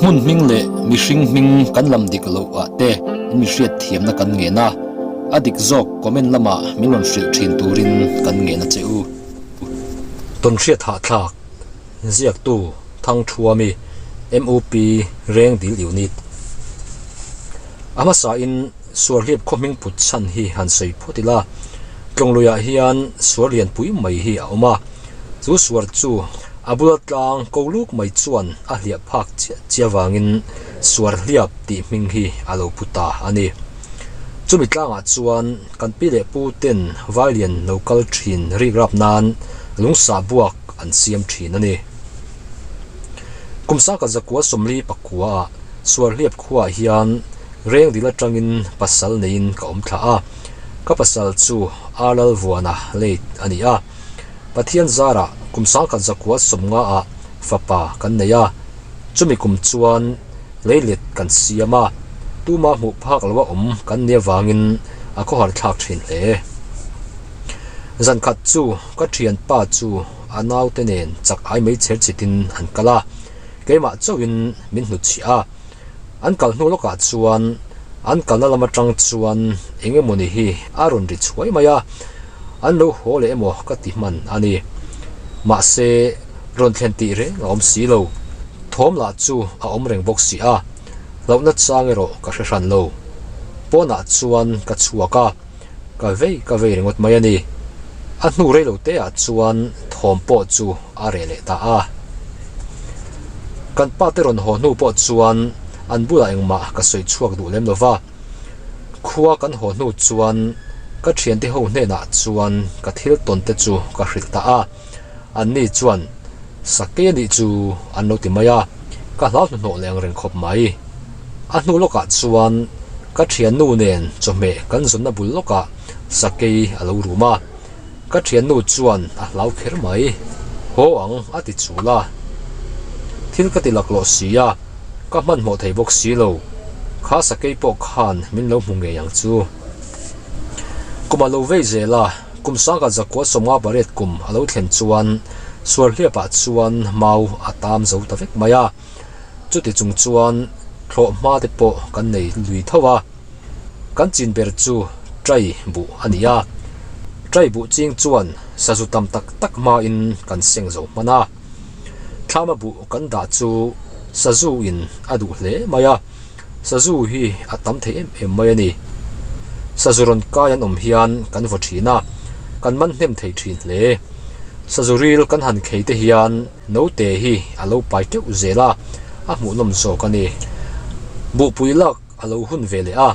Hmun hming leh mihring hming kan lam dik loh ah te in mi hriat thiamna kan ngen a, a dik zawk comment lamah min rawn hrilh thin turin kan ngen a che u. Tawnhriat hahthlak ziaktu Thangthuami, MUP Rengdil Unit. A hmasain Suarhliap khaw hming put chhan hi han sawi phawt ila, Tlawngluiah hian suar lianpui mai hi a awm a, chu suar chu a bula tlang ko luk mai chuan a hliah phak chiah chiah avangin Suarhliap tih hming hi a lo pu ta a ni. Chumi tlangah chuan kan pi leh pu ten vailian lo kal thin rikrap nan lungsah buak an siam thin a ni. Kum sangkhat zakua 49 ah Suarhliap khuaah hian Rengdil atangin pasal neiin ka awm thla a, ka pasal chu Arlal Vuana late a ni a. Pathian zarah kum 1950 ah fapa kan nei a, chumi kum chuan leilet kan siam a, tuma hmuh phak loa awm kan nia vangin a khawhar thlak thin hle. Zan khat chu ka thianpa chu a naute nen chak ai mai chher chitin an kal a, keimah chauhin min hnutchhiah a. An kal hnu lawkah chuan an kalna lam atang chuan eng emawni hi a rawn ri chhuai mai a, an lo haw leh emaw ka ti hman a ni. Mahse, rawn thlen tih reng a awm si lo. Thawm lah chu a awm reng bawk si a, hlauhna chang erawh ka hre hran lo. Pawnah chuan ka chhuak a, ka vei ka vei ringawt mai a ni. A hnu rei lo te ah chuan thawm pawh chu a reh leh ta a. Kan pa te rawn haw hnu pawh chuan an bulah engmah ka sawi chhuak duh lem lo va. Khua kan haw hnu chuan ka thiante ho hnenah chuan ka thil tawn te chu ka hrilh ta a. Anni chuan Sakei anih chu an lo ti mai a, ka hlau hnuhnawh leh ang reng khawp mai. A hnu lawkah chuan ka thiannu nen chawhmeh kan zawnna bul lawkah Sakei a lo rum a, ka thiannu chuan a hlau kher mai. Haw ang a ti chul a, thil ka ti laklawh si a, ka hmanhmawh thei bawk si lo. Kha Sakei pawh khan min lo hmu ngei ang chu. Kum a lo vei zel a. Kum 1958 kum a lo thlen chuan Suarhliapah chuan mau a tam zo ta vek mai a, chuti chung chuan thlawh hma te pawh kan nei lui tho a, kan chin ber chu trai buh a ni a, trai buh ching chuan sazu tam tak tak hmain kan seng zo hman a, thlama buh kan dah chu sazu in a duh hle mai a. Sazu hi a tam thei em em mai a ni. Sazu rawn kai an awm hian kan vaw thin a, kan man hnem thei thin hle. Sazu ril kan han khei te hian naute hi a lo pai teuh zel a, a hmuhnawm zawk a ni. Buhpui lak a lo hun ve leh a,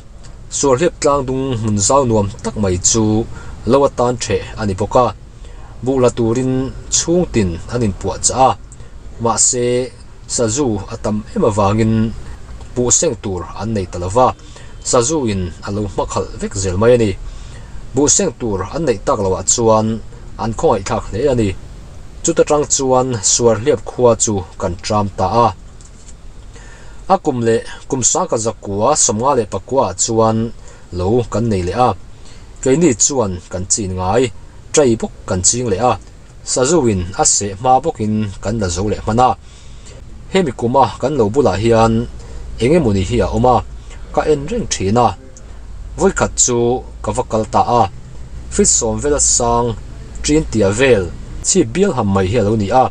Suarhliap tlang dung hmun zau nuam tak mai chu lo atan theh a ni bawk a. Buh la turin chhungtin an inpuahchah a, mahse, Sazu a tam em avangin puh seng tur an nei ta lo va, Sazu in a lo hmakhalh vek zel mai a ni. Buh seng tur an neih tak loh ah chuan an khawngaihthlak hle a ni. Chuta tang chuan Suarhliap khua chu kan tram ta a. A kum leh kum 1959 ah chuan lo kan nei leh a. Keini chuan kan chin ngai, trai bawk kan ching leh a. Sazuin a seh hma bawkin kan la zo leh hman a, hemi kuma kan lo bulah hian eng emawni hi a awm a, ka en reng thin a, vawikhat chu ka va kal ta a, feet sawm vela sang ṭin tia vel chhip bial ham mai hi a lo ni a,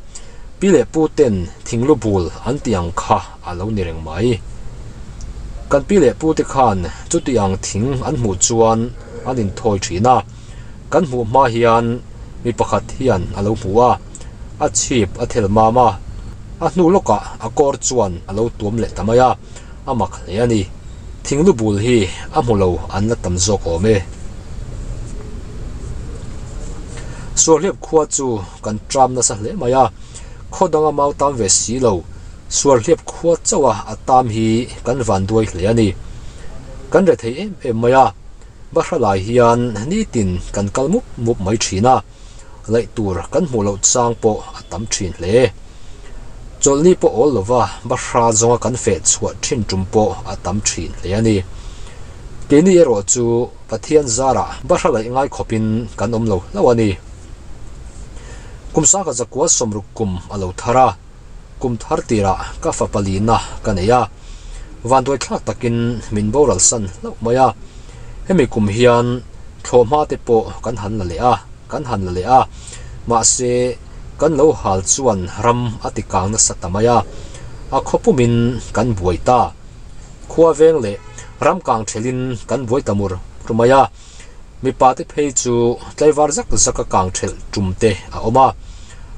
pi leh pu ten thinglu bul an tih ang kha a lo ni reng mai. Kan pi leh pu te khan chuti ang thing an hmuh chuan an inthawi thin a. Kan hmuh hma hian mi pakhat hian a lo hmu a, a chhip a thel mam a, a hnu lawkah a kawr chuan a lo tuam leh ta mai a, a mak hle a ni. Thinglu bul hi a hmu lo an la tam zawk awm e. Suarhliap khua chu kan tram nasa hle mai a, khaw danga mau tam ve si lo, Suarhliap khua chauha a tam hi kan van duai hle a ni. Kan rethei em em mai a. Bahra lai hian nitin kan kal mup mup mai thin a, laih tur kan hmuh loh chang pawh a tam thin hle. Chawlhni pawh awl lova Bahra zawnga kan feh chhuah thin tum pawh a tam thin hle a ni. Keini erawh chu Pathian zarah Bahra laih ngai khawpin kan awm lo hlauh a ni. Kum 1960 kum a lo thar a. Kum thar tirah ka fapa lina ka nei a, vanduai thlak takin min boral san hlauh mai a. Hemi kum hian thlawhhma te pawh kan han la leh a, kan han la leh a, mahse kan lo hal chuan ram a ti kang nasa ta mai a, a khaw pumin kan buai ta. Khua veng leh ram kang thelin kan buai ta mur mur mai a. Mipa te phei chu tlaivar zak zak a kang thelh tum te a awm a,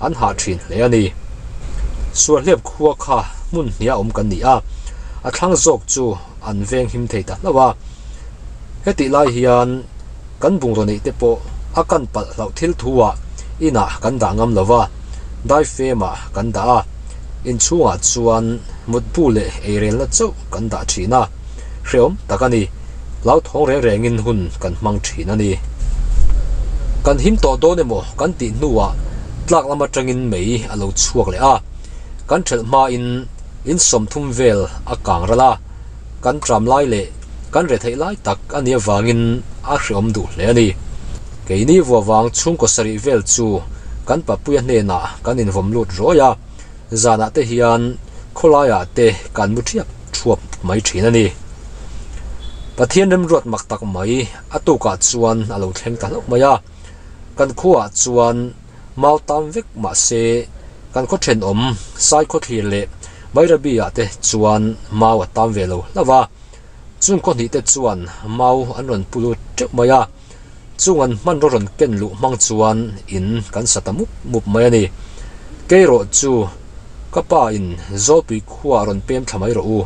an hah thin hle a ni. Sualhlep khua kha hmun hniah awm kan ni a, a thlang zawk chu an veng him thei ta hlauh a. Hetih lai hian kan bungraw neih te pawh a kan palh hlauh thil thu ah inah kan dah ngam lo va, daifemah kan dah a, inchhungah chuan mutbu leh eirelna chauh kan dah thin a. Hreawm tak a ni. Hlauthawng reng rengin hun kan hmang thin a ni. Kan him tawh dawn emaw kan tih hnuah tlak lam atangin mei a lo chhuak leh a. Kan thelh hmain in 30 vel a kang ral a. Kan tram lai leh kan retheih lai tak a nih avangin a hreawm duh hle a ni. Keini vuavang chhungkaw sarih vel chu kan papuia hnenah kan invawm lut rawi a. Zanah te hian khawlaiah te kan mu thiap thuap mai thin a ni. Pathian remruat mak tak mai a tukah chuan a lo thleng ta hlauh mai a. Kan khuaah chuan mau tam vek mah se kan khaw thenawm Saikhawthlir leh Bairabi-ah te chuan mau a tam ve lo hlauh a. Chung khaw hnih te chuan mau an rawn pu lut teuh mai a. Chung an hmanraw rawn ken luh hmang chuan in kan sa ta mup mup mai a ni. Keirawh chu ka pa in Zawlpui khua rawn pem thla mai rawh u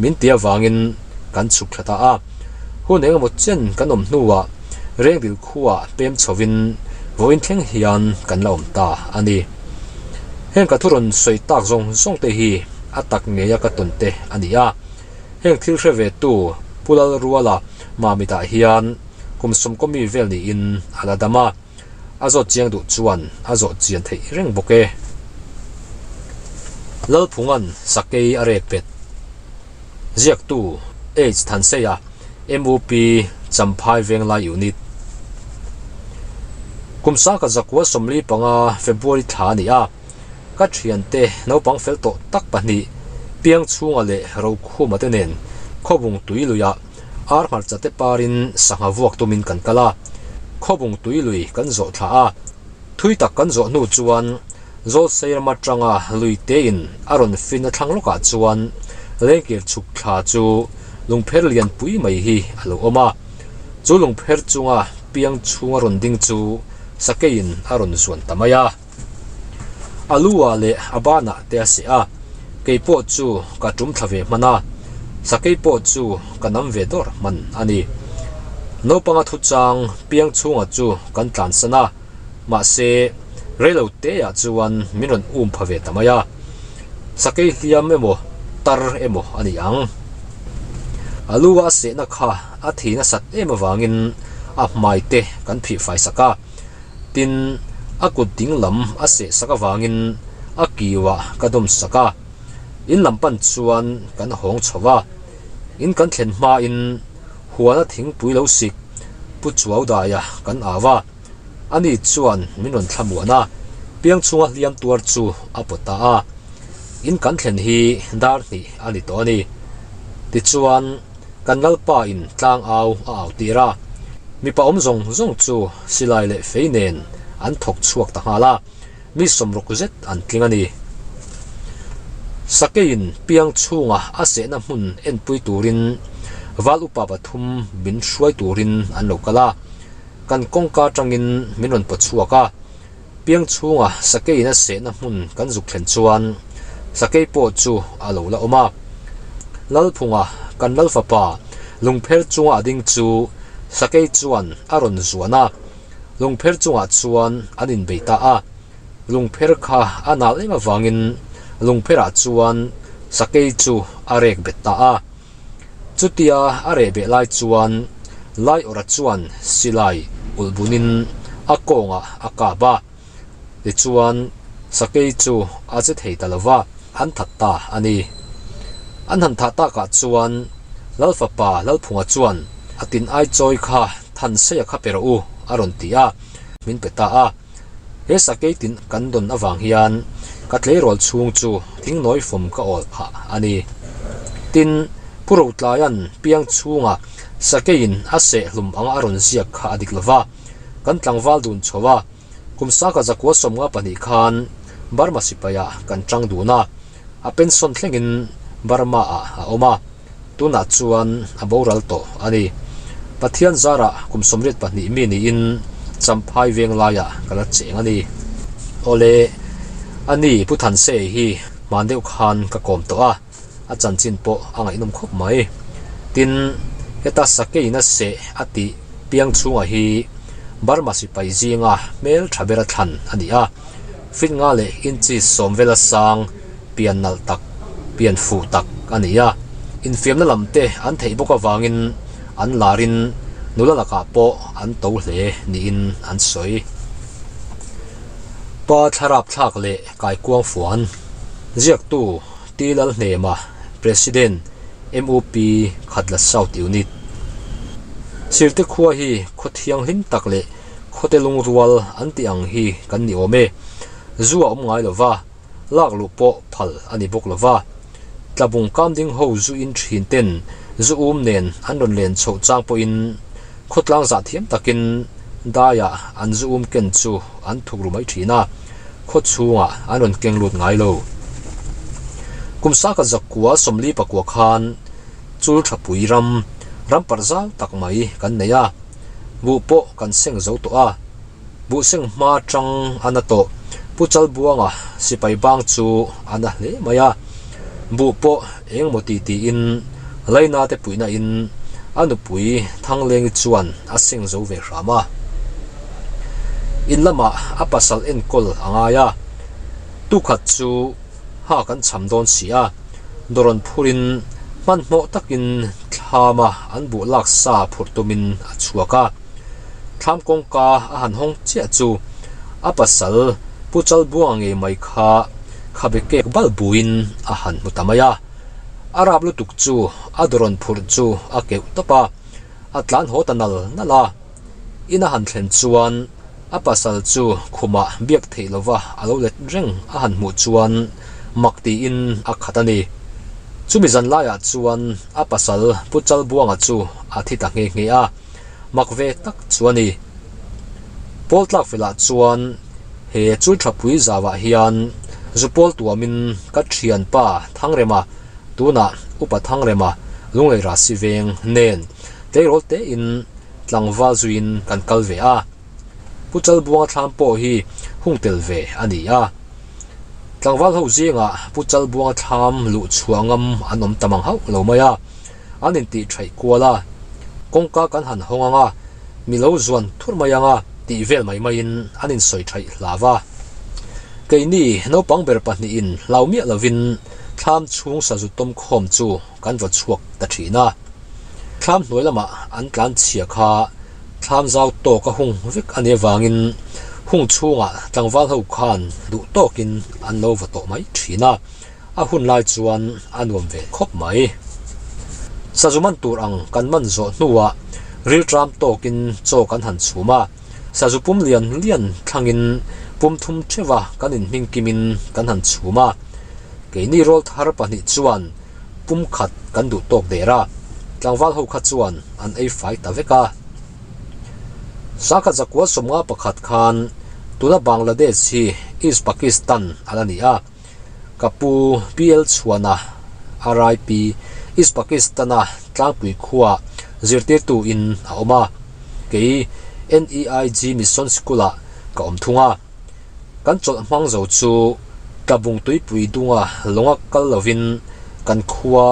min ti avangin kan chhuk thla ta a. Hun eng emaw chen kan awm hnuah Rengdil khua pem chhovin vawiin thleng hian kan la awm ta a ni. Heng ka thu rawn sawi tak zawng zawng te hi a tak ngeia ka tawn te a ni a. Heng thil hre ve tu Pu Lalruala Mamitah hian kum sawmkaw mi vel niin a la dam a, a zawt chiang duh chuan a zawh chian theih reng bawk e. Lalphunga'n Sakei a rek pet. Ziaktu H Thanseia, MUP Champhai Venglai Unit. Kum sangkhat zakua 45 February thla a ni a. Ka thiante naupang fel tawh tak pahnih, Piangchhunga leh Rokhuma te nen Khawbung tui luiah ar hmarcha te parin sangha vuak tumin kan kal a. Khawbung tui lui kan zawh thla a. Thui tak kan zawh hnu chuan Zawlsei ram atanga lui tein a rawn fin a thlang lawkah chuan lengkir chhuk thla chu lungpher lian pui mai hi a lo awm a. Chu lungpher chunga Piangchhunga rawn ding chu sakeiin a rawn zuan ta mai a. A lu ah leh a banah te a seh a, kei pawh chu ka tum thla ve hman a, sakei pawh chu ka nam ve dawr hman a ni. Naupanga thuchang piang chhungah chu kan tlansan a, mahse reilo teah chuan min rawn um pha ve ta mai a, sakei hliam emaw tar emaw a ni ang. A lu a sehna kha a thi nasat em avangin a hmai te kan phih fai sak a. Tin, a kut ding lam a seh sak avangin a kiuah ka dawm sak a. In lam pan chuan kan hawng chho a. In kan thlen hmain huana thingpui lo sik Pu Chuaudaia kan au a. Ani chuan min rawn thlamuan a, piang chhunga hliam tuar chu a pawt ta a. In kan thlen hi dar hnih a ni tawh a ni. Tichuan, kan Lalpa in tlang au a au tir a. Mipa awm zawng zawng chu silai leh fei nen an thawk chhuak ta nghal a, mi sawmruk zet an tling a ni. Sakeiin piang chhunga a sehna hmun enpui turin val upa pathum min hruai turin an lo kal a, kan kawngka atangin min rawn pawt chhuak a. Piang chhunga sakeiin a sehna hmun kan zuk thlen chuan sakei pawh chu a lo la awm a. Lalphunga kan Lalfapa lungpher chunga a ding chu sakei chuan a rawn zuan a, lungpher chungah chuan an inbei ta a. Lungpher kha a nal em avangin lungpherah chuan sakei chu a rek bet ta a. Chutia a reh beh lai chuan Laiawrha chuan silai ulh bunin a kawngah a kap a, tichuan sakei chu a che thei ta lo va, an that ta a ni. An han thah takah chuan Lalfapa Lalphunga chuan a tin ai chawi kha Thanseia kha pe rawh u a rawn ti a, min pe ta a. He sakei tin kan dawn avang hian Ka tleirawl chhung chu thingnawi fawm ka awl phah a ni. Tin, Pu Rotlaia'n piang chhunga sakeiin a seh hlum anga a rawn ziak kha a dik lova, kan tlangval dun chho a, kum sangkhat zakua 52 khan Burma sipaiah kan tang dun a, a pension thlengin Burma-ah a awm a. Tunah chuan a boral tawh a ni. Pathian zarah kum 82 mi niin Champhai veng laiah ka la cheng a ni. Awle, a ni Pu Thansei hi hman deuh khan ka kawm tawh a, a chanchin pawh a ngaihnawm khawp mai. Tin, heta sakeiin a seh a tih piang chhungah hi Burma sipai zinga hmel tha bera thlan a ni a, fit nga leh inches sawm vela sang, pian nalh tak, pian fuh tak a ni a. Infiamna lam te an theih bawk avangin an larin nula lakah pawh an to hle niin an sawi. Pa thlarap thlak leh kaikuang fuan ziaktu T Lalhnema, President, MUP Khatla South Unit. Sirte khua hi khaw thianghlim tak leh khawte lungrual an tih ang hi kan ni awm e. Zu a awm ngai lova. lak luh pawh phal a ni bawk lova. Tlabung kamding ho zu in thin ten zu um nen an rawn len chhoh chang pawhin khawtlang zah thiam takin daiah an zu um ken chu an thuk ru mai thin a, khaw chhungah an rawn keng lut ngai lo. Kum sangkhat zakua 49 khan chul thapui ram, ram parh zau tak mai kan nei a, buh pawh kan seng zo tawh a. Buhseng hma tang a na tawh. Pu Chalbuanga sipai bang chu a na hle mai a, buh pawh engemaw ti tiin Laina te puihna in a nupui Thanglengi chuan a seng zo ve hram a. In lamah a pasal enkawl a ngai a, tukhat chu ha kan cham dawn si a, dawrawn phurin hmanhmawh takin thlama an buh lak sa phurh tumin a chhuak a. Thlam kawngka a han hawng chiah chu a pasal Pu Chalbuanga ngei mai kha khabe kek bal buin a han hmu ta mai a. A rap lutuk chu a dawrawn phurh chu a keuh tawp a, a tlan haw ta nal nal a. In a han thlen chuan a pasal chu khumah biak theih lova a lo let reng a han hmuh chuan mak tiin a khat a ni. Chumi zan laiah chuan a pasal Pu Chalbuanga chu a thi ta nghe nghe a. mak ve tak chu a ni. Pawl tlak felah chuan he chul thapui zauah hian zu pawl tuamin ka thianpa Thangrema, tunah Upa Thangrema Lunglei Rasi veng nen tleirawl tein tlangval zuiin kan kal ve a. Pu Chalbuanga thlam pawh hi hung tel ve a ni a. Tlangval ho zingah Pu Chalbuanga thlam luh chhuah ngam an awm ta mang hauh lo mai a. An intih theih kual a, kawngka kan han hawng ang a, mi lo zuan thur mai ang a tih vel mai maiin an insawi theih hlau a. Keini naupang ber pahnihin hlau miah lovin thlam chhung sazu tawm khawm chu kan va chhuak ta thin a. Thlam hnuai lamah an tlan chhia kha thlam zau tawk a hung vek a nih avangin hung chhungah tlangval ho khan duh tawkin an lo va tawh mai thin a. A hun lai chuan a nuam ve khawp mai. Sazu man tur ang kan man zawh hnuah rilṭam tawkin chaw kan han chhum a, sazu pum lian lian thlangin pum thum ṭheuha kan inhming kimin kan han chhum a. Keini rawlthar pahnih chuan pum khat kan duh tawk der a, tlangval ho kha chuan an ei fai ta vek a. Sangkhat zakua 51 khan tuna Bangladesh hi East Pakistan a la ni a. Ka pu PL Chhuana, RIP, East Pakistan-a tlangpui khuaa zirtirtu in a awm a, kei NEIG Mission School-ah ka awm thung a. Kan chawlh hmang zo chu Tlabung tuipui dunga lawnga kal lovin kan khua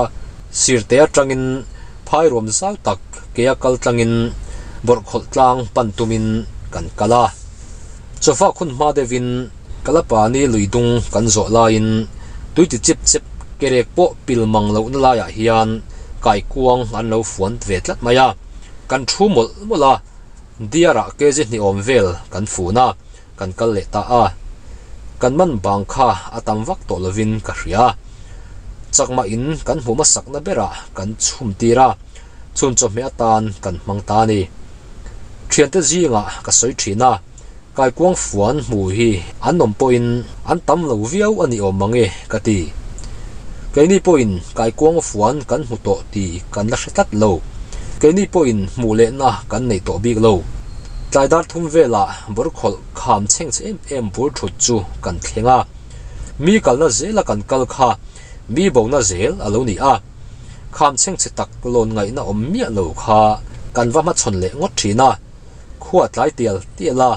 sirte atangin phairuam zau tak keia kal tlangin bawrhkhawlh tlang pan tumin kan kal a. Chawfak hun hma deuhin Kalapani lui dung kan zawh laiin tui ti chip chep kerek pawh pil mang lohna laiah hian kaikuang an lo fuan ve tlat mai a, kan thu mawlh mawlh a, diarah kg hnih awm vel kan fun a, kan kal leh ta a. Kan man bang kha a tam vak tawh lovin ka hria. Chakma in kan hmuh hmasakna berah kan chhum tir a, chhun chawhmeh atan kan hmang ta a ni. Thiante zingah ka sawi thin a. Kaikuang fuan hmu hi an awm pawhin an tam lo viau a ni awm mange ka ti. Keini pawhin kaikuang fuan kan hmu tawh tih kan la hre tlat lo. Keini pawhin hmuh lehna kan nei tawh bik lo. Tlai dar thum velah bawrkhawlh kham chheng chhe em em bul thut chu kan thleng a. Mi kalna zela kan kal kha mi bona zel a lo ni a. Kham chheng chhe tak lawn ngaihna awm miah lo kha kan va hmachhawn leh ngawt thin a. Khua tlai tial tial a,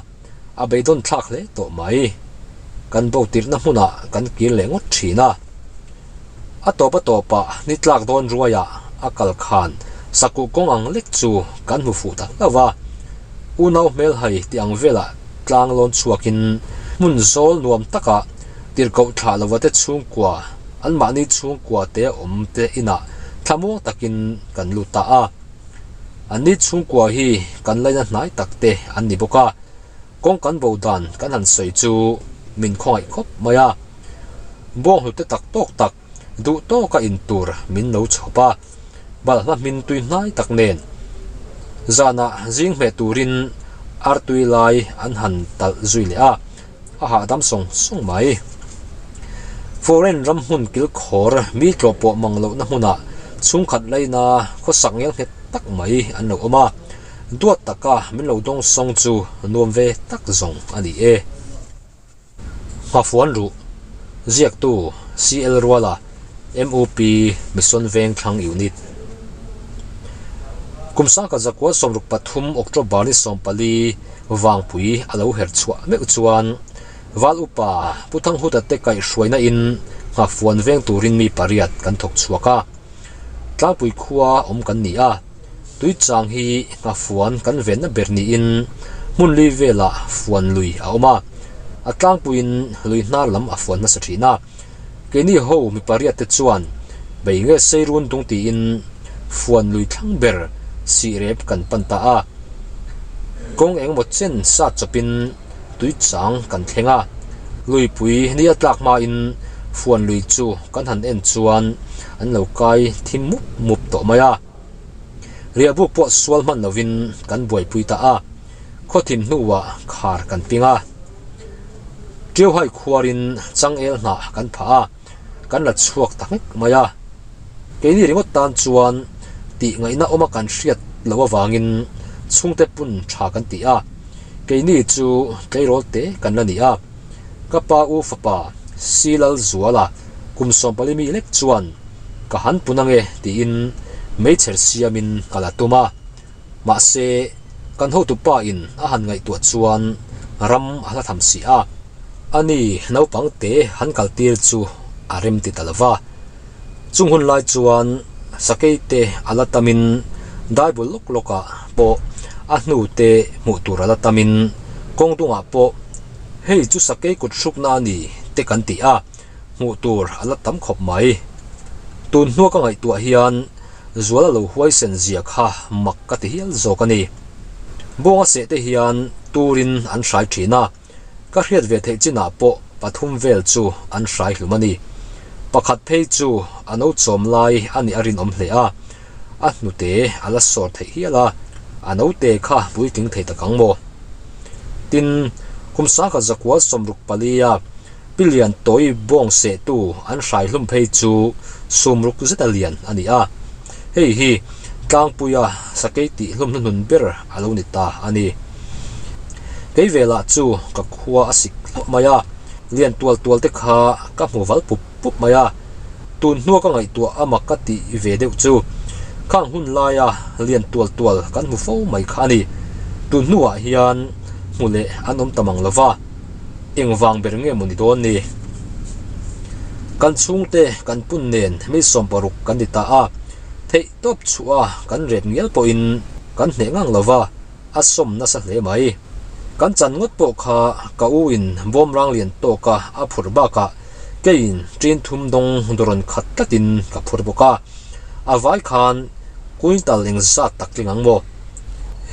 a beidawn thlak hle tawh mai. Kan bo tirhna hmunah kan kir leh ngawt thin a. A tawp a tawpah ni tlak dawn ruaiah a kal khan sakuh kawng ang lek chu kan hmu fuh ta hlauh va. Unau hmelhai tih ang velah tlang lawn chhuakin hmun zawl nuam takah tirhkoh thlah lova te chhungkua, anmahni chhungkua te awm te inah thlamuang takin kan lut ta a. Anni chhungkua hi kan laina hnai tak te an ni bawk a, kawng kan bo dan kan han sawi chu min khawngaih khawp mai a. Bawnghnute tak tawk tak duh tawka in tur min lo chhawp a, balhla hmin tui hnai tak nen zanah zing hmeh turin artui lai an han talh zui leh a. A hahdam sawng sawng mai. Foreign ram hmun kilkhawr mi tlawh pawh mang lohna hmunah chhungkhat laina khawsak ngel nghet tak mai an lo awm a, duat taka min lo dawng sawng chu nuam ve tak zawng a ni e. Nghafuan ruh, Ziaktu, CL Ruala, MUP, Mission Vengthlang Unit. Kum sangkhat zakua 63 October ni 14, Vangpui a lo her chhuah meuh chuan Val upa Pu Thanghuta te kaihhruaina in nghafuan veng turin mi pariat kan thawk chhuak a. Tlangpui khua awm kan ni a, Tuichang hi nghafuan kan venna ber niin hmun lui velah fuan lui a awm a, a tlangpuiin lui hnar lam a fuan hmasa thin a. Keini ho mi pariat te chuan bei nge sei run dung tiin fuan lui thlang ber sih rep kan pan ta a. Kawng engemaw chen sat chawpin tui chang kan thleng a. Luipui ni a tlak hmain fuan lui chu kan han en chuan an lo kai thim mup mup tawh mai a. Riahbuk pawh sual hman lovin kan buaipui ta a. Khawthim hnuah khar kan ping a. Ṭiauhai khuarin changel hnah kan phah a, kan la chhuak ta nghek mai a. Keini ringawt tan chuan tih ngaihna awma kan hriat loh avangin chhungte pun tha kan ti a, keini chu tleirawl te kan la ni a. Ka pa u fapa Silalzuala kum 14 mi lek chuan ka han pun ange tiin meichher siamin ka la tum a. Mahse, kan hotupa in a han ngaihtuah chuan ram a hla tham si a, ani naupang te han kal tir chu a rem ti ta lo va. Chung hun lai chuan sakei te a la tamin daibul lawk lawkah pawh a hnu te hmuh tur a la tamin kawng dungah pawh hei chu sakei kut hrukna a ni te kan ti a, hmuh tur a la tam khawp mai. Tun hnua ka ngaihtuah hian Zuala lo huaisen zia kha mak ka ti hial zawk a ni. Bawnga seh te hian turin an hrai thin a, ka hriat ve theih chinah pawh pathum vel chu an hrai hlum a ni. Pakhat phei chu a no chawm lai a nih a rinawm hle a, a hnute a la sawr theih hial a, a note kha puitling thei tak ang maw? Tin, kum sangkhat zakua 64 a Pi Lian Tawi bawng sehtu an hrai hlum phei chu sumruk zeta lian a ni a, hei hi tlangpuia sakei tih hlum hnuhnun ber a lo ni ta a ni. Kei velah chu ka khua a sik hluah mai a, lian tual tual te kha ka hmu val pup pup mai a, tun hnua ka ngaihtuah a mak ka tih ve deuh chu khang hun laia lian tual tual kan hmu fo mai kha a ni. Tun hnuah hian hmu leh an awm ta mang lo va. Engvang ber nge maw ni dawn ni? Kan chhungte kan pun nen mi 60 kan ni ta a, theih tawp chhuah a kan rep ngial pawhin kan hneh ngang lo va, a sawm nasa hle mai. Kan chan ngawt pawh kha ka u in bawmrang lian tawka a phurh bakah keiin ṭin thum dawng dawrawn khat tlatin ka phur bawk a, a vai khan quintal engzat tak tling ang maw?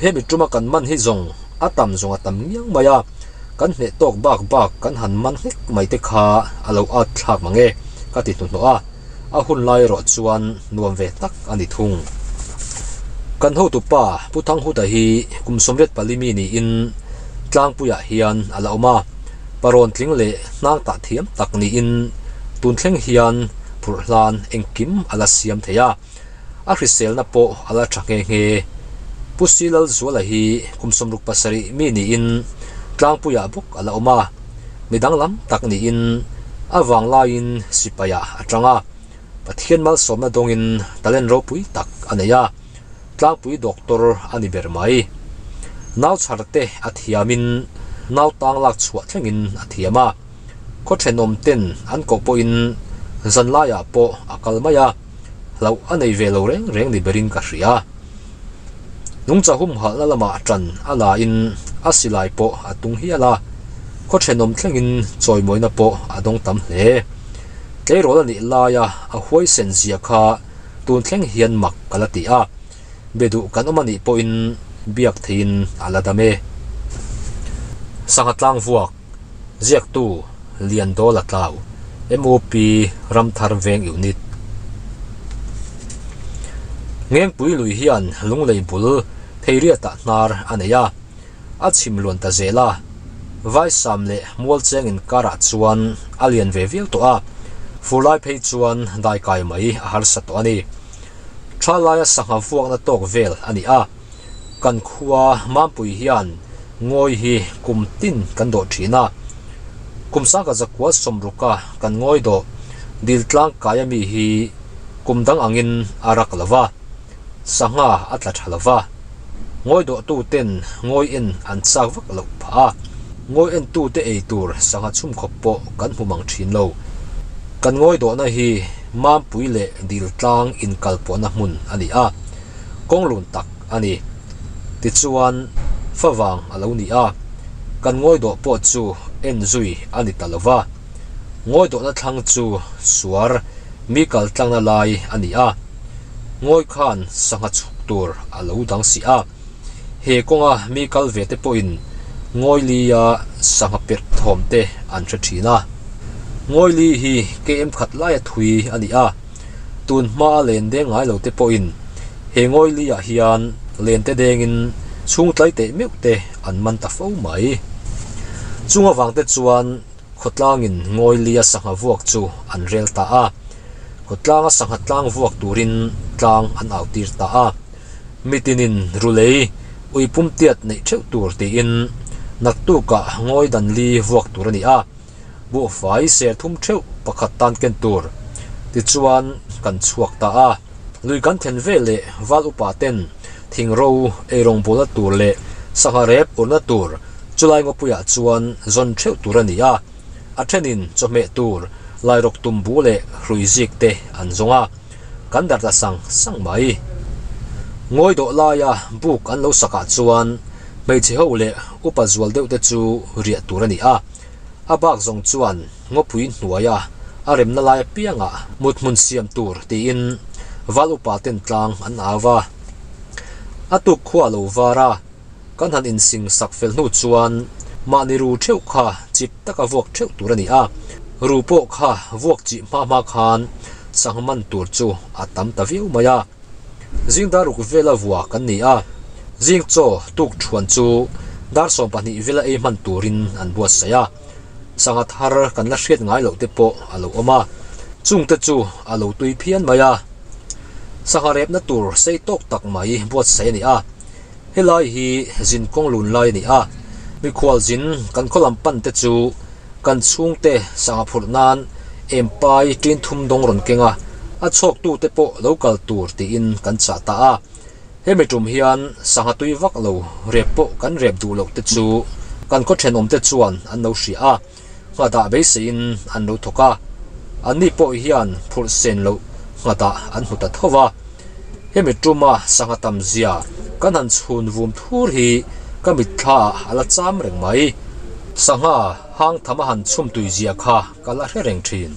Hemi tuma kan man hi zawng a tam zawng a tam ngiang mai a, kan hneh tawk bak bak kan han man hlek mai te kha a lo at thlak mang e ka ti hnuhnawh a, a hun lai erawh chuan nuam ve tak a ni thung. Kan hotupa Pu Thanghuta hi kum 84 mi niin. Tlangpuiah hian a la awm a, parawn tling leh hnang tah thiam tak niin tun thleng hian phurh hlan engkim a la siam thei a, a hriselna pawh a la tha nghe nghe. Pu Silalzuala hi kum 67 mi niin Tlangpuiah bawk a la awm a, mi danglam tak niin a vanglaiin sipaiah a tang a, Pathian malsawmna dawngin talent ropui tak a nei a. Tlangpui doctor a ni ber mai. Nau chhar te a thiamin nau tang lak chhuah thlengin a thiam a. Khaw thenawm ten an koh pawhin zan laiah pawh a kal mai a, hlauh a nei ve lo reng reng ni berin ka hria. Nungcha humhalhna lamah ṭan a lain a silai pawh a tung hial a, khaw thenawm thlengin chawimawina pawh a dawng tam hle. Tleirawl a nih laia a huaisen zia kha Tun thleng hian mak ka la ti a, be duh kan awm a nih pawhin biak theihin a la dam e. Sangha tlang vuak, ziaktu Liandawl a tlau, MOP Ramthar Veng Unit. Ngengpui lui hian Lunglei bul Theiriatah hnar a nei a. A chhim luan ta zel a, Vaisam leh Mualcheng inkarah chuan a lian ve viau tawh a, fur lai phei chuan daikai mai a harsa tawh a ni. Tha laia sangha vuakna tawk vel a ni a, kan khua Mampui hian ngawi hi kum tin kan dawh thin a, kum sangkhat zakua sawmruka kan ngawi dawh dil tlangkai ami hi kum dang angin a rak lo va, sangha a tla tha lo va. Ngawi dawhtu ten ngawi en an chak vak loh phah a, ngawi en tute ei tur sangha chhum khawp pawh kan hmu mang thin lo. Kan ngawi dawhna hi Mampui leh Diltlang inkalpawhna hmun a ni a, kawnglun tak a ni. Tichuan, favang a lo ni a, kan ngawi dawh pawh chu en zui a ni ta lo va. Ngawi dawhna thlang chu suar mi kaltlangna lai a ni a. Ngawi khan sangha chhuk tur a lo dang si a, he kawnga mi kal ve te pawhin Ngawi Li-a sangha perh thawm te an hre thin a. Ngawi Li hi KM khat laia thui a ni a, tun hmaa len deng ngai lo te pawhin he Ngawi Li-ah hian len te dengin chhung tlai teh meuh te an man ta fo mai. Chung avang te chuan Khawtlangin Ngawi Li-a sangha vuak chu an rel ta a. Khawtlanga sangha tlang vuak turin tlang an au tir ta a. Mitinin rulei ui pum tiat neih theuh tur tiin naktukah ngawi dan li vuak tur a ni a, buhfai ser thum theuh pakhat tan ken tur. Tichuan kan chhuak ta a. Lui kan thlen ve leh val upa ten thingro eirawng bawlna tur leh sangha rep urna tur chulai ngawpuiah chuan zawn theuh tur a ni a. A thenin chawhmeh tur lairawk tumbu leh hrui zik te an zawng a, kan dar ta sang sang mai. Ngawi dawh laia buk an lo sakah chuan hmeichhe ho leh upa zual deuh te chu riah tur a ni a, a bak zawng chuan ngawpui hnuaia a remna lai apiangah mut hmun siam tur tiin val upa ten tlang an au va. A tuk khua a lo var a. Kan han insing sak fel hnu chuan mahni ru theuh kha chip taka vuak theuh tur a ni a, ru pawh kha vuak chih hma hma khan sangha man tur chu a tam ta viau mai a. Zing dar ruk vela vua kan ni a, zing chaw tuk thuan chu dar 12 vela ei hman turin an buatsaih a, sangha thar kan la hriat ngai loh te pawh a lo awm a, chungte chu a lo tui phian mai a. Sangha repna tur sei tawk tak mai buatsaih a ni a. Helai hi zin kawng lun lai a ni a, mikhual zin kan khaw lam pan te chu kan chhungte sangha phurh nan empai tin thum dawng rawn keng a, a chhawk tu te pawh lo kal tur tiin kan chah ta a. Hemi tum hian sangha tui vak lo rep pawh kan rep duh loh te chu kan khaw thenawm te chuan an lo hria a. Nghatah beiseiin an lo thawk a, anni pawh hian phurh sen loh nghatah an hmu ta tho va. Hemi tuma sangha tam zia kan han chhun vum thur hi ka mitthlaah a la cham reng mai. Sangha hang tham a han chhum tui zia kha ka la hre reng thin.